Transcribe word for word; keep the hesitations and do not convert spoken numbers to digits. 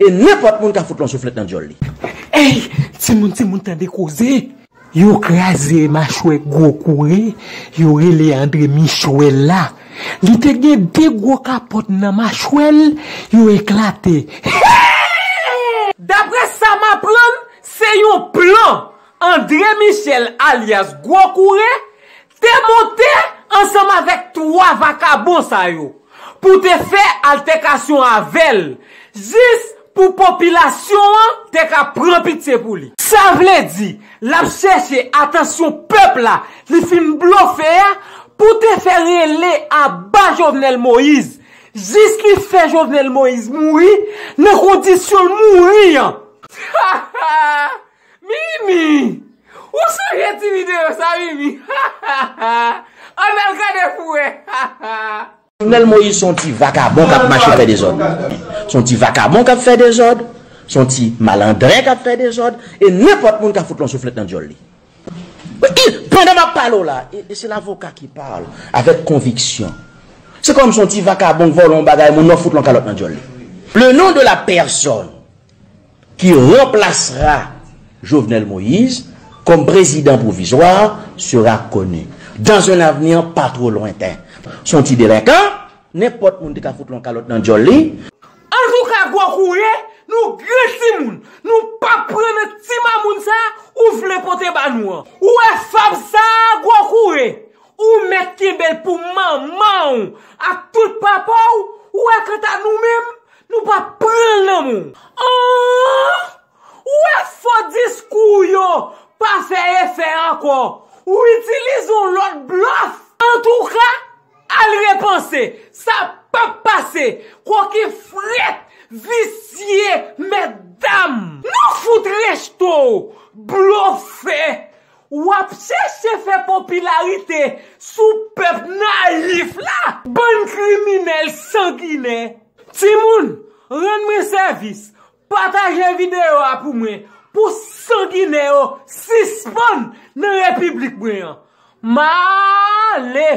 E nenpòt moun ka fout yon souflèt nan dyòl li. Ey, timoun, timoun, tande koze. Yo kraze machwè gwo koure, yo rele André Michwèl la. Li te gen de gwo kapòt nan machwè l, yo eklate. Daprè sa m aprann, se yon plan André Michel alyas Gwo Koure te monte ansanm avèk twa vakabon sa yo pou te fè altèkasyon avè l, jis pou popilasyon an te ka pran pitye pou li. Sa vle di, l ap chèche atansyon pèp la li fin blofe a pou te fè rele aba Jovenel Moïse, jis li fè Jovenel Moïse mouri nan kondisyon l mouri an. Mimi! Ou sonje ti videyo sa, Mimi? Ann al gade pou wè. Jovenel Moïse se yon ti vakabon k ap mache fè dezòd. Se yon ti vakabon k ap fè dezòd. Se yon ti malandren k ap fè dezòd. E nenpòt moun ka fout yon souflèt nan dyòl li. Pandan m ap pale w la, e, e se lavoka ki pale avèk konviksyon. Se kòm se yon ti vakabon k vòlè yon bagay moun nan, fout yon kalòt nan dyòl li. Le nom de la personne qui remplacera Jovenel Moïse comme président provisoire sera connu dans un avenir pas trop lointain. Se yon ti delenkan, nenpòt moun te ka fout yon kalòt nan dyòl li. Antouka, Gwo Koure, nou gran timoun, nou p ap pran nan ti mamoun sa ou vle pote ba nou an. Ou wè fab sa a, Gwo Koure, ou mèt kenbe l pou manman w ak tout papa w, ou wè kanta nou menm, nou p ap pran l nan men w. An! Ou wè fo diskou w yo pa fè efè ankò, ou itilize yon lòt blòf. Antouka, al repanse, sa p ap pase, koki frèt, visye, mètdam. Nou fout rejte w, blofè. W ap chèche fè popilarite sou pèp nayif la. Bann kriminèl sanginè. Timoun, rann mwen sèvis, pataje videyo a pou mwen, pou sanginè yo sispann nan repiblik mwen an. M ale!